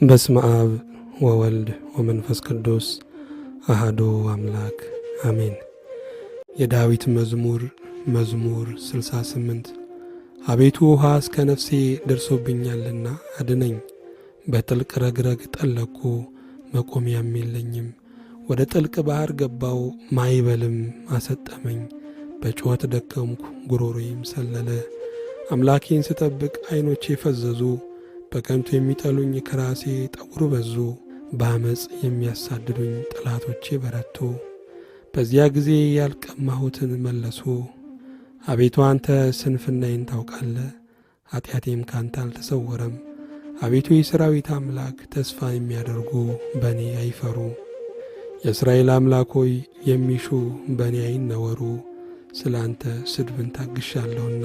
በስመ አብ ወወልድ ወመንፈስ ቅዱስ አሐዱ አምላክ አሜን። የዳዊት መዝሙር መዝሙር 68። አቤቱ ውኃ እስከ ነፍሴ ደርሶብኛልና አድነኝ። በጥልቅ ረግረግ ጠለቅኩ፣ መቆሚያም የለኝም። ወደ ጥልቅ ባሕር ገባው፣ ማዕበልም አሰጠመኝ። በጩኸት ደከምኩ፣ ጉሮሮዬም ሰለለ። አምላኬን ስጠብቅ ዐይኖቼ ፈዘዙ። በከንቱ የሚጠሉኝ ከራሴ ጠጉር በዙ። በአመፅ የሚያሳድዱኝ ጠላቶቼ በረቱ። በዚያ ጊዜ ያልቀማሁትን መለሱ። አቤቱ አንተ ስንፍናዬን ታውቃለህ፣ ኃጢአቴም ካንተ አልተሰወረም። አቤቱ የሠራዊት አምላክ ተስፋ የሚያደርጉ በእኔ አይፈሩ። የእስራኤል አምላክ ሆይ የሚሹ በእኔ አይነወሩ። ስለ አንተ ስድብን ታግሻለሁና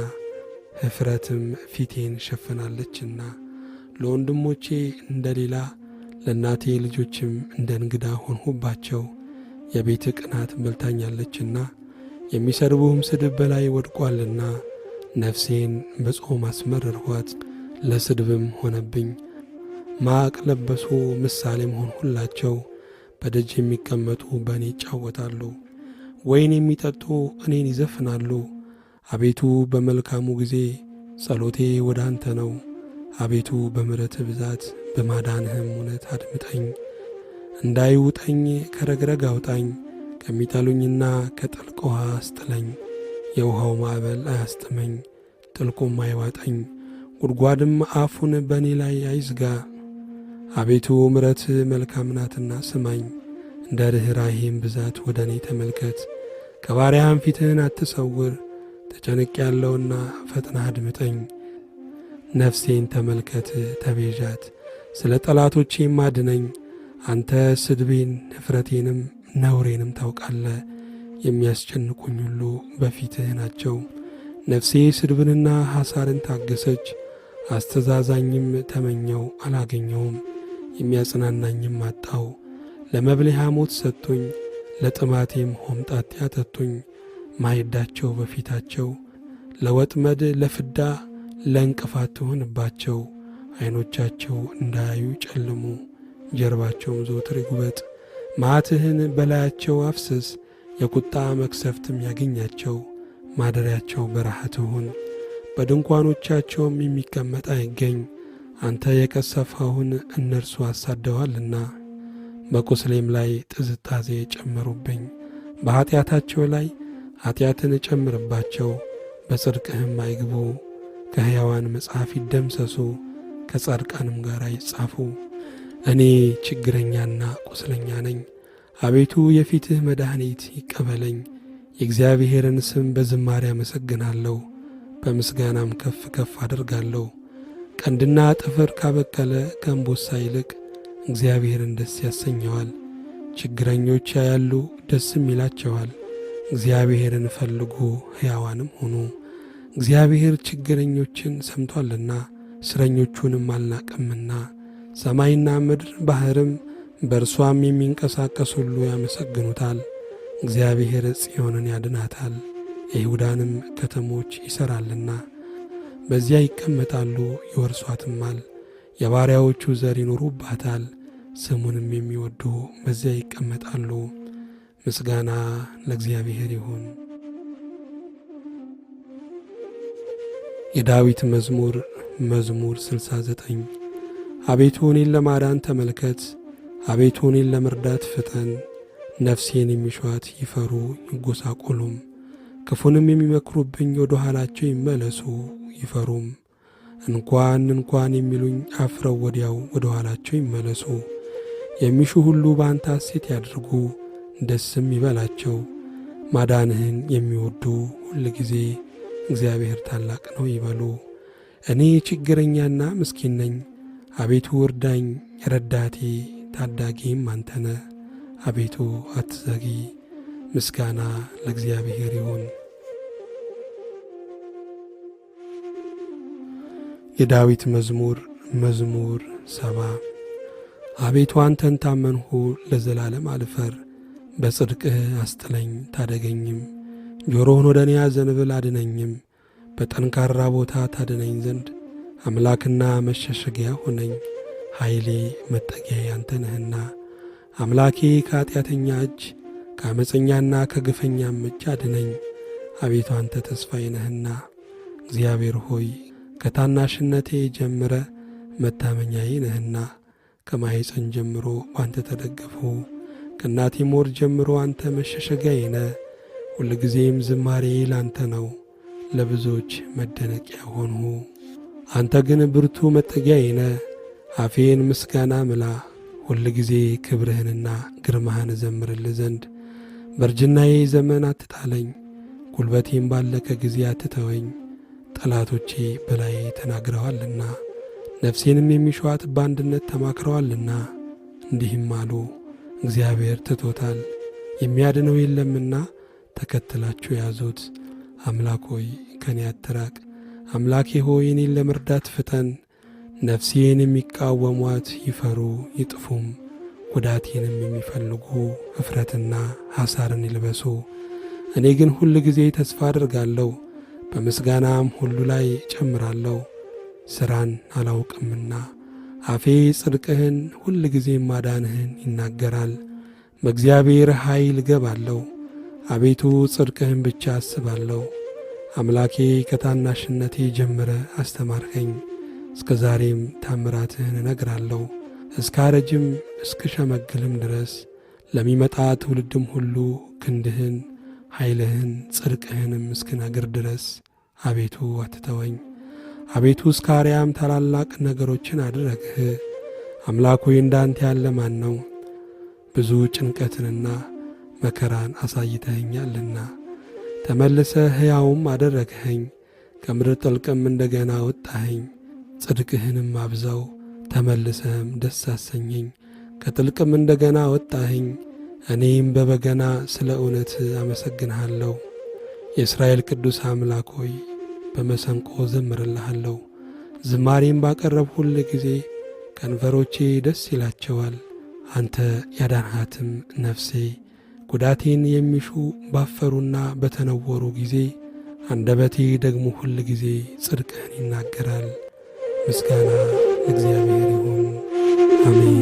ኅፍረትም ፊቴን ሸፍናለችና። ለወንድሞቼ እንደ ሌላ ለእናቴ ልጆችም እንደ እንግዳ ሆንሁባቸው። የቤት ቅናት በልታኛለችና የሚሰድቡህም ስድብ በላይ ወድቋልና። ነፍሴን በጾም አስመረርኋት፣ ለስድብም ሆነብኝ። ማቅ ለበሱ፣ ምሳሌም ሆንሁላቸው። በደጅ የሚቀመጡ በእኔ ይጫወታሉ፣ ወይን የሚጠጡ እኔን ይዘፍናሉ። አቤቱ በመልካሙ ጊዜ ጸሎቴ ወደ አንተ ነው። አቤቱ በምሕረትህ ብዛት በማዳንህም እውነት አድምጠኝ። እንዳይውጠኝ ከረግረግ አውጣኝ፣ ከሚጠሉኝና ከጥልቅ ውኃ አስጥለኝ። የውኃው ማዕበል አያስጥመኝ፣ ጥልቁም አይዋጠኝ፣ ጉድጓድም አፉን በእኔ ላይ አይዝጋ። አቤቱ ምሕረትህ መልካም ናትና ስማኝ፣ እንደ ርኅራኄህም ብዛት ወደ እኔ ተመልከት። ከባሪያህም ፊትህን አትሰውር፣ ተጨንቄአለሁና ፈጥነህ አድምጠኝ። ነፍሴን ተመልከት ተቤዣት፣ ስለ ጠላቶቼም አድነኝ። አንተ ስድቤን ንፍረቴንም ነውሬንም ታውቃለህ። የሚያስጨንቁኝ ሁሉ በፊትህ ናቸው። ነፍሴ ስድብንና ሐሳርን ታገሰች። አስተዛዛኝም ተመኘው አላገኘውም፣ የሚያጽናናኝም አጣው። ለመብሌ ሐሞት ሰጡኝ፣ ለጥማቴም ሆምጣጤ አጠጡኝ። ማዕዳቸው በፊታቸው ለወጥመድ ለፍዳ ለእንቅፋት ትሁንባቸው። ዐይኖቻቸው እንዳያዩ ጨልሙ፣ ጀርባቸውም ዘወትር ይጉበጥ። መዓትህን በላያቸው አፍስስ፣ የቁጣ መቅሰፍትም ያግኛቸው። ማደሪያቸው በረሃ ትሁን፣ በድንኳኖቻቸውም የሚቀመጥ አይገኝ። አንተ የቀሰፍኸውን እነርሱ አሳደዋልና፣ በቁስሌም ላይ ጥዝጣዜ ጨመሩብኝ። በኀጢአታቸው ላይ ኀጢአትን እጨምርባቸው፣ በጽድቅህም አይግቡ። ከሕያዋን መጽሐፍ ይደምሰሱ፣ ከጻድቃንም ጋር አይጻፉ። እኔ ችግረኛና ቁስለኛ ነኝ። አቤቱ የፊትህ መድኃኒት ይቀበለኝ። የእግዚአብሔርን ስም በዝማሬ አመሰግናለሁ፣ በምስጋናም ከፍ ከፍ አደርጋለሁ። ቀንድና ጥፍር ካበቀለ ከእምቦሳ ይልቅ እግዚአብሔርን ደስ ያሰኘዋል። ችግረኞች ያያሉ ደስም ይላቸዋል። እግዚአብሔርን ፈልጉ ሕያዋንም ሁኑ። እግዚአብሔር ችግረኞችን ሰምቶአልና እስረኞቹንም አልናቀምና። ሰማይና ምድር ባሕርም በእርሷም የሚንቀሳቀስ ሁሉ ያመሰግኑታል። እግዚአብሔር ጽዮንን ያድናታል፣ የይሁዳንም ከተሞች ይሠራልና። በዚያ ይቀመጣሉ ይወርሷትማል። የባሪያዎቹ ዘር ይኖሩባታል፣ ስሙንም የሚወዱ በዚያ ይቀመጣሉ። ምስጋና ለእግዚአብሔር ይሁን። የዳዊት መዝሙር መዝሙር 69። አቤቱ እኔን ለማዳን ተመልከት፣ አቤቱ እኔን ለመርዳት ፍጠን። ነፍሴን የሚሿት ይፈሩ ይጎሳቆሉም፣ ክፉንም የሚመክሩብኝ ወደ ኋላቸው ይመለሱ ይፈሩም። እንኳን እንኳን የሚሉኝ አፍረው ወዲያው ወደ ኋላቸው ይመለሱ። የሚሹ ሁሉ በአንተ ሐሴት ያድርጉ፣ ደስም ይበላቸው። ማዳንህን የሚወዱ ሁል ጊዜ እግዚአብሔር ታላቅ ነው ይበሉ። እኔ ችግረኛና ምስኪን ነኝ፣ አቤቱ እርዳኝ። ረዳቴ ታዳጊም አንተነ፣ አቤቱ አትዘግይ። ምስጋና ለእግዚአብሔር ይሁን። የዳዊት መዝሙር መዝሙር 70። አቤቱ አንተን ታመንሁ፣ ለዘላለም አልፈር። በጽድቅህ አስጥለኝ ታደገኝም። ጆሮህን ወደ እኔ አዘንብል አድነኝም። በጠንካራ ቦታ ታድነኝ ዘንድ አምላክና መሸሸጊያ ሁነኝ። ኃይሌ መጠጊያዬ አንተ ነህና። አምላኬ ከኀጢአተኛ እጅ ከዓመፀኛና ከግፈኛም እጅ አድነኝ። አቤቱ አንተ ተስፋዬ ነህና። እግዚአብሔር ሆይ ከታናሽነቴ ጀምረ መታመኛዬ ነህና። ከማኅፀን ጀምሮ በአንተ ተደገፍሁ። ከእናቴም ወር ጀምሮ አንተ መሸሸጊያዬ ነህ። ሁልጊዜም ዝማሬ ላንተ ነው፣ ለብዙዎች መደነቂያ ሆንሁ። አንተ ግን ብርቱ መጠጊያዬ ነህ። አፌን ምስጋና ምላ፣ ሁልጊዜ ክብርህንና ግርማህን እዘምርልህ ዘንድ። በእርጅናዬ ዘመን አትጣለኝ፣ ጉልበቴም ባለቀ ጊዜ አትተወኝ። ጠላቶቼ በላዬ ተናግረዋልና ነፍሴንም የሚሹአት በአንድነት ተማክረዋልና። እንዲህም አሉ፣ እግዚአብሔር ትቶታል፣ የሚያድነው የለምና ተከትላችሁ ያዙት። አምላክ ሆይ ከኔ አትራቅ፣ አምላኬ ሆይ እኔን ለመርዳት ፍጠን። ነፍሴን የሚቃወሟት ይፈሩ ይጥፉም፣ ጉዳቴንም የሚፈልጉ እፍረትና ሐሳርን ይልበሱ። እኔ ግን ሁል ጊዜ ተስፋ አድርጋለሁ፣ በምስጋናም ሁሉ ላይ ጨምራለሁ። ሥራን አላውቅምና አፌ ጽድቅህን ሁል ጊዜ ማዳንህን ይናገራል። በእግዚአብሔር ኃይል እገባለሁ። አቤቱ ጽድቅህን ብቻ አስባለሁ። አምላኬ ከታናሽነቴ ጀምረ አስተማርከኝ፣ እስከ ዛሬም ታምራትህን እነግራለሁ። እስካረጅም እስክሸመግልም ድረስ ለሚመጣ ትውልድም ሁሉ ክንድህን ኃይልህን ጽድቅህንም እስክነግር ድረስ አቤቱ አትተወኝ። አቤቱ እስከ አርያም ታላላቅ ነገሮችን አደረግህ። አምላክ ሆይ እንዳንተ ያለ ማን ነው? ብዙ ጭንቀትንና መከራን አሳይተኸኛልና ተመልሰ ሕያውም አደረግኸኝ። ከምድር ጥልቅም እንደገና ወጣኸኝ። ጽድቅህንም አብዛው፣ ተመልሰህም ደስ አሰኘኝ። ከጥልቅም እንደገና ወጣኸኝ። እኔም በበገና ስለ እውነት አመሰግንሃለሁ። የእስራኤል ቅዱስ አምላክ ሆይ በመሰንቆ ዘምርልሃለሁ። ዝማሬም ባቀረብሁልህ ጊዜ ከንፈሮቼ ደስ ይላቸዋል። አንተ ያዳንሃትም ነፍሴ ጉዳቴን የሚሹ ባፈሩና በተነወሩ ጊዜ አንደበቴ ደግሞ ሁል ጊዜ ጽድቅህን ይናገራል። ምስጋና ለእግዚአብሔር ይሁን፣ አሜን።